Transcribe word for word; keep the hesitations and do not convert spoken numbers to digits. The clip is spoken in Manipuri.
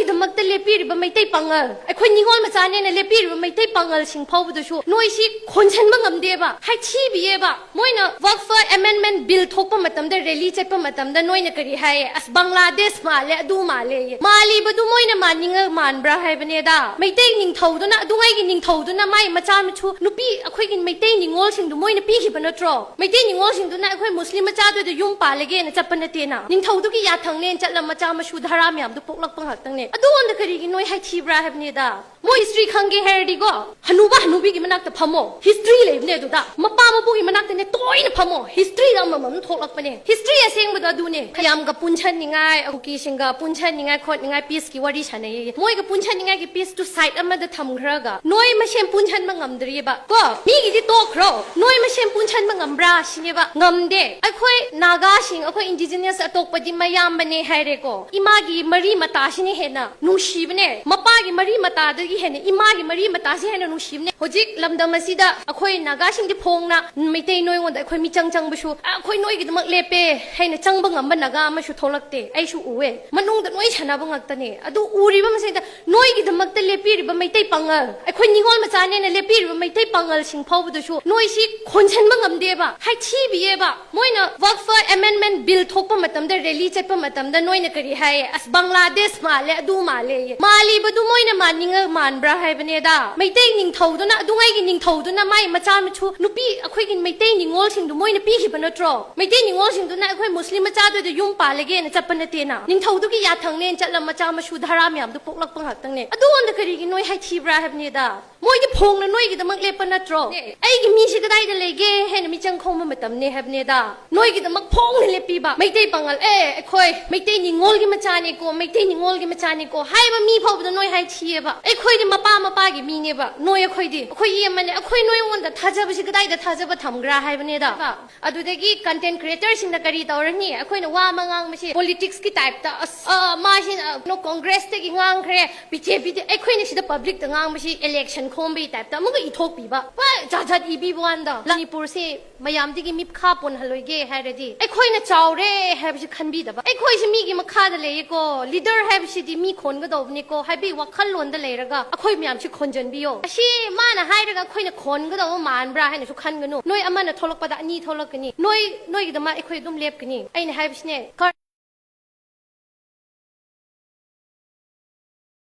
ꯗꯃꯛꯇ ꯂꯦꯞꯄꯤꯔꯤꯕ ꯃꯩꯇꯩ ꯄꯥꯉꯜ, ꯑꯩꯈꯣꯏ ꯅꯤꯉꯣꯜ ꯃꯆꯥꯅꯦꯅ ꯂꯦꯞꯄꯤꯔꯤꯕ ꯃꯩꯇꯩ ꯄꯥꯉꯜꯁꯤꯡ ꯐꯥꯎꯕꯗꯁꯨ ꯅꯣꯏꯁꯤ ꯈꯣꯟꯁꯟꯕ ꯉꯝꯗꯦꯕ, ꯍꯥꯏꯊꯤꯕꯤꯌꯦꯕ꯫ ꯃꯣꯏꯅ ꯋꯛꯐ ꯑꯦꯃꯦꯟꯃꯦꯟ ꯕꯤꯜ ꯊꯣꯛꯄ ꯃꯇꯝꯗ ꯔꯦꯂꯤ ꯆꯠꯄ ꯃꯇꯝꯗ ꯅꯣꯏꯅ ꯀꯔꯤ ꯍꯥꯏꯌꯦ? "ꯑꯁ, ꯕꯪꯒ꯭ꯂꯥꯗꯦꯁ ꯃꯥꯜꯂꯦ, ꯑꯗꯨ ꯃꯥꯜꯂꯦ"ꯌꯦ꯫ ꯃꯥꯜꯂꯤꯕꯗꯨ ꯃꯣꯏꯅ ꯃꯥꯟꯅꯤꯡꯉ ꯃꯥꯟꯕ꯭ꯔꯥ ꯍꯥꯏꯕꯅꯦꯗ꯫ ꯃꯩꯇꯩ ꯅꯤꯡꯊꯧꯗꯨꯅ, ꯑꯗꯨꯉꯩꯒꯤ ꯅꯤꯡꯊꯧꯗꯨꯅ ꯃꯥꯏ ꯃꯆꯥ ꯃꯁꯨ ꯅꯨꯄꯤ, ꯑꯩꯈꯣꯏꯒꯤ ꯃꯩꯇꯩ ꯅꯤꯉꯣꯜꯁꯤꯡꯗꯨ ꯃꯣꯏꯅ ꯄꯤꯈꯤꯕ ꯅꯠꯇ꯭ꯔꯣ? ꯃꯩꯇꯩ ꯅꯤꯉꯣꯜꯁꯤꯡꯗꯨꯅ ꯑꯩꯈꯣꯏ ꯃꯨꯁꯂꯤꯝ ꯃꯆꯥꯗꯨꯗ ꯌꯨꯝ ꯄꯥꯜꯂꯒꯦꯅ ꯆꯠꯄ ꯅꯠꯇꯦꯅ꯫ ꯅꯤꯡꯊꯧꯗꯨꯒꯤ ꯌꯥꯊꯪꯅꯦꯅ ꯆꯠꯂ ꯃꯆꯥ ꯃꯁꯨ ꯙꯔꯥ ꯃꯌꯥꯝꯗꯨ ꯄꯣꯛꯂꯛꯄ ꯉꯥꯛꯇꯪꯅꯦ꯫ ꯑꯗꯨꯉꯣꯟꯗ ꯀꯔꯤꯒꯤ ꯅꯣꯏ ꯍꯥꯏꯊꯤꯕ꯭ꯔꯥ ꯍꯥꯏꯕꯅꯤꯗ꯫ ꯃꯣꯏ ꯍꯤꯁꯇ꯭ꯔꯤ ꯈꯪꯒꯦ ꯍꯥꯏꯔꯗꯤꯀꯣ, ꯍꯅꯨꯕ ꯍꯅꯨꯕꯤꯒꯤ ꯃꯅꯥꯛꯇ ꯐꯝꯃꯣ꯫ ꯍꯤꯁꯇ꯭ꯔꯤ ꯂꯩꯕꯅꯦ ꯑꯗꯨꯗ꯫ ꯃꯄꯥ ꯃꯄꯨꯒꯤ ꯃꯅꯥꯛꯇꯅꯦ ꯇꯣꯏꯅ ꯐꯝꯃꯣ꯫ ꯍꯤꯁꯇ꯭ꯔꯤꯗ ꯑꯃꯃꯝ ꯊꯣꯛꯂꯛꯄꯅꯦ꯫ ꯍꯤꯁꯇ꯭ꯔꯤ ꯑꯁꯦꯡꯕꯗꯣ ꯑꯗꯨꯅꯦ꯫ ꯃꯌꯥꯝꯒ ꯄꯨꯟꯁꯟꯅꯤꯡꯉꯥꯏ, ꯀꯨꯀꯤꯁꯤꯡꯒ ꯄꯨꯟꯁꯟꯅꯤꯡꯉꯥꯏ ꯈꯣꯠꯅꯤꯡꯉꯥꯏ ꯄꯤꯁꯀꯤ ꯋꯥꯔꯤ ꯁꯥꯟꯅꯩꯌꯦ꯫ ꯃꯣꯏꯒ ꯄꯨꯟꯁꯟꯅꯤꯡꯉꯥꯏꯒꯤ ꯄꯤꯁꯇꯨ ꯁꯥꯏꯠ ꯑꯃꯗ ꯊꯝꯈ꯭ꯔꯒ ꯅꯣꯏ ꯃꯁꯦꯟ ꯄꯨꯟꯁꯟꯕ ꯉꯝꯗ꯭ꯔꯤꯕ ꯀꯣ? ꯃꯤꯒꯤꯗꯤ ꯇꯣꯛꯈ꯭ꯔꯣ, ꯅꯣꯏ ꯃꯁꯦꯟ ꯄꯨꯟꯁꯟꯕ ꯉꯝꯕ꯭ꯔꯥ ꯁꯤꯅꯦꯕ꯫ ꯉꯝꯗꯦ꯫ ꯑꯩꯈꯣꯏ ꯅꯥꯒꯥꯁꯤꯡ, ꯑꯩꯈꯣꯏ ꯏꯟꯗꯤꯖꯤꯅꯁ ꯑꯇꯣꯞꯄꯗꯤ ꯃꯌꯥꯝꯕꯅꯦ ꯍꯥꯏꯔꯦꯀꯣ, ꯏꯃꯥꯒꯤ ꯃꯔꯤ ꯃꯇꯥꯁꯤꯅ ꯍꯦꯟꯅ ꯅꯨꯡꯁꯤꯕꯅꯦ꯫ ꯃꯄꯥꯒꯤ ꯃꯔꯤ ꯃꯇꯥꯗꯒꯤ ꯍꯦꯟꯅ ꯏꯃꯥꯒꯤ ꯃꯔꯤ ꯃꯇꯥꯁꯤ ꯍꯦꯟꯅ ꯅꯨꯡꯁꯤꯕꯅꯦ꯫ ꯍꯧꯖꯤꯛ ꯂꯝꯗꯝ ꯑꯁꯤꯗ ꯑꯩꯈꯣꯏ ꯅꯥꯒꯥꯁꯤꯡꯗꯤ ꯐꯣꯡꯅ ꯃꯩꯇꯩ ꯅꯣꯏꯉꯣꯟꯗ ꯑꯩꯈꯣꯏ ꯃꯤꯆꯪ ꯆꯪꯕꯁꯨ, "ꯑ, ꯑꯩꯈꯣꯏ ꯅꯣꯏꯒꯤꯗꯃꯛ ꯂꯦꯞꯄꯦ" ꯍꯥꯏꯅ ꯆꯪꯕ ꯉꯝꯕ ꯅꯥꯒꯥ ꯑꯃꯁꯨ ꯊꯣꯛꯂꯛꯇꯦ꯫ ꯑꯩꯁꯨ ꯎꯋꯦ꯫ ꯃꯅꯨꯡꯗ ꯂꯣꯏ ꯁꯥꯟꯅꯕ ꯉꯥꯛꯇꯅꯦ꯫ ꯑꯗꯨ ꯎꯔꯤꯕ ꯃꯁꯤꯗ ꯅꯣꯏꯒꯤꯗꯃꯛꯇ ꯂꯦꯞꯄꯤꯔꯤꯕ ꯃꯩꯇꯩ ꯄꯥꯉꯜ, ꯑꯩꯈꯣꯏ ꯅꯤꯉꯣꯜ ꯃꯆꯥꯅꯦꯅ ꯂꯦꯞꯄꯤꯔꯤꯕ ꯃꯩꯇꯩ ꯄꯥꯉꯜꯁꯤꯡ ꯐꯥꯎꯕꯗꯁꯨ ꯅꯣꯏꯁꯤ ꯈꯣꯟꯁꯟꯕ ꯉꯝꯗꯦꯕ, ꯍꯥꯏꯊꯤꯕꯤꯌꯦꯕ꯫ ꯃꯣꯏꯅ ꯋꯛꯐ ꯑꯦꯃꯦꯟꯃꯦꯟ ꯕꯤꯜ ꯊꯣꯛꯄ ꯃꯇꯝꯗ, ꯔꯦꯂꯤ ꯆꯠꯄ ꯃꯇꯝꯗ ꯅꯣꯏꯅ ꯀꯔꯤ ꯍꯥꯏꯌꯦ? "ꯑꯁ, ꯕꯪꯒ꯭ꯂꯥꯗꯦꯁ ꯃꯥꯜꯂꯦ, ꯑꯗꯨ ꯃꯥꯜꯂꯦ"ꯌꯦ꯫ ꯃꯥꯜꯂꯤꯕꯗꯨ ꯃꯣꯏꯅ ꯃꯥꯟꯅꯤꯡꯉ ꯃꯥꯟꯕ꯭ꯔꯥ ꯍꯥꯏꯕꯅꯦꯗ꯫ ꯃꯩꯇꯩ ꯅꯤꯡꯊꯧꯗꯨꯅ, ꯑꯗꯨꯉꯩꯒꯤ ꯅꯤꯡꯊꯧꯗꯨꯅ ꯃꯥꯏ ꯃꯆꯥ ꯃꯁꯨ ꯅꯨꯄꯤ, ꯑꯩꯈꯣꯏꯒꯤ ꯃꯩꯇꯩ ꯅꯤꯉꯣꯜꯁꯤꯡꯗꯨ ꯃꯣꯏꯅ ꯄꯤꯈꯤꯕ ꯅꯠꯇ꯭ꯔꯣ? ꯃꯩꯇꯩ ꯅꯤꯉꯣꯜꯁꯤꯡꯗꯨꯅ ꯑꯩꯈꯣꯏ ꯃꯨꯁꯂꯤꯝ ꯃꯆꯥꯗꯨꯗ ꯌꯨꯝ ꯄꯥꯜꯂꯒꯦꯅ ꯆꯠꯄ ꯅꯠꯇꯦꯅ꯫ ꯅꯤꯡꯊꯧꯗꯨꯒꯤ ꯌꯥꯊꯪꯅꯦꯅ ꯆꯠꯂ ꯃꯆꯥ ꯃꯁꯨ ꯙꯔꯥ ꯃꯌꯥꯝꯗꯨ ꯄꯣꯛꯂꯛꯄ ꯉꯥꯛꯇꯪꯅꯦ꯫ ꯑꯗꯨꯉꯣꯟꯗ ꯀꯔꯤꯒꯤ ꯅꯣꯏ ꯍꯥꯏꯊꯤꯕ꯭ꯔꯥ ꯍꯥꯏꯕꯅꯤꯗ꯫ ꯃꯣꯏꯗꯤ ꯐꯣꯡꯅ ꯅꯣꯏꯒꯤꯗꯃꯛ ꯂꯦꯞꯄ ꯅꯠꯇ꯭ꯔꯣ? ꯑꯦ, ꯑꯩꯒꯤ ꯃꯤꯁꯤ ꯀꯗꯥꯏꯗ ꯂꯩꯒꯦ ꯍꯥꯏꯅ ꯃꯤꯆꯪ ꯈꯣꯝꯕ ꯃꯇꯝꯅꯦ ꯍꯥꯏꯕꯅꯦꯗ꯫ ꯅꯣꯏꯒꯤꯗꯃꯛ ꯐꯣꯡꯅ ꯂꯦꯞꯄꯤꯕ ꯃꯩꯇꯩ ꯄꯥꯉꯜ, "ꯑꯦ, ꯑꯩꯈꯣꯏ ꯃꯩꯇꯩ ꯅꯤꯉꯣꯜꯒꯤ ꯃꯆꯥꯅꯤꯀꯣ, ꯃꯩꯇꯩ ꯅꯤꯉꯣꯜꯒꯤ ꯃꯆꯥꯅꯤꯀꯣ" ꯍꯥꯏꯕ ꯃꯤ ꯐꯥꯎꯕꯗ ꯅꯣꯏ ꯍꯥꯏꯊꯤꯌꯦꯕ꯫ ꯑꯩꯈꯣꯏꯗꯤ ꯃꯄꯥ ꯃꯄꯥꯒꯤ ꯃꯤꯅꯦꯕ꯫ ꯅꯣꯏ ꯑꯩꯈꯣꯏꯗꯤ, ꯑꯩꯈꯣꯏ ꯏ ꯑꯃꯅꯦ꯫ ꯑꯩꯈꯣꯏ ꯅꯣꯏꯉꯣꯟꯗ ꯊꯥꯖꯕꯁꯤ ꯀꯗꯥꯏꯗ ꯊꯥꯖꯕ ꯊꯝꯒ꯭ꯔꯥ ꯍꯥꯏꯕꯅꯦꯗ꯫ ꯑꯗꯨꯗꯒꯤ ꯀꯟꯇꯦꯟ ꯀ꯭ꯔꯤꯌꯦꯇꯔꯁꯤꯡꯅ ꯀꯔꯤ ꯇꯧꯔꯅꯤ? ꯑꯩꯈꯣꯏꯅ ꯋꯥ ꯑꯃ ꯉꯥꯡꯕꯁꯤ ꯄꯣꯂꯤꯇꯤꯛꯁꯀꯤ ꯇꯥꯏꯞꯇ, "ꯑꯁ, ꯑ, ꯃꯥꯁꯤ, ꯑ, ꯀꯩꯅꯣ, ꯀꯣꯡꯒ꯭ꯔꯦꯁꯇꯒꯤ ꯉꯥꯡꯈ꯭ꯔꯦ, ꯕꯤ ꯖꯦ ꯄꯤꯗ"꯫ ꯑꯩꯈꯣꯏꯅ ꯁꯤꯗ ꯄꯕ꯭ꯂꯤꯛꯇ ꯉꯥꯡꯕꯁꯤ ꯏꯂꯦꯛꯁꯟ ꯈꯣꯝꯕꯒꯤ ꯇꯥꯏꯞꯇ ꯑꯃꯨꯛꯀ ꯏꯊꯣꯛꯄꯤꯕ꯫ ꯄꯨꯔꯥ ꯖꯥꯠ ꯖꯥꯠ ꯏꯕꯤꯕ ꯋꯥꯅꯤꯗ꯫ ꯃꯅꯤꯄꯨꯔꯁꯦ ꯃꯌꯥꯝꯗꯒꯤ ꯃꯤꯈꯥ ꯄꯣꯟꯍꯜꯂꯣꯏꯒꯦ ꯍꯥꯏꯔꯗꯤ ꯑꯩꯈꯣꯏꯅ ꯆꯥꯎꯔꯦ ꯍꯥꯏꯕꯁꯤ ꯈꯟꯕꯤꯗꯕ꯫ ꯑꯩꯈꯣꯏꯁꯤ ꯃꯤꯒꯤ ꯃꯈꯥꯗ ꯂꯩꯌꯦꯀꯣ, ꯂꯤꯗꯔ ꯍꯥꯏꯕꯁꯤꯗꯤ ꯃꯤ ꯈꯣꯟꯒꯗꯧꯕꯅꯤꯀꯣ ꯍꯥꯏꯕꯒꯤ ꯋꯥꯈꯜꯂꯣꯟꯗ ꯂꯩꯔꯒ ꯑꯩꯈꯣꯏ ꯃꯌꯥꯝꯁꯤ ꯈꯣꯟꯖꯟꯕꯤꯌꯣ꯫ ꯑꯁꯤ ꯃꯥꯅ ꯍꯥꯏꯔꯒ ꯑꯩꯈꯣꯏꯅ ꯈꯣꯟꯒꯗꯧꯕ ꯃꯥꯟꯕ꯭ꯔꯥ ꯍꯥꯏꯅꯁꯨ ꯈꯟꯒꯅꯨ꯫ ꯅꯣꯏ ꯑꯃꯅ ꯊꯣꯛꯂꯛꯄꯗ ꯑꯅꯤ ꯊꯣꯛꯂꯛꯀꯅꯤ꯫ ꯅꯣꯏ, ꯅꯣꯏꯒꯤꯗꯃꯛ ꯑꯩꯈꯣꯏ ꯑꯗꯨꯝ ꯂꯦꯞꯀꯅꯤ꯫ ꯑꯩꯅ ꯍꯥꯏꯕꯁꯤꯅꯦ, ꯀꯔ-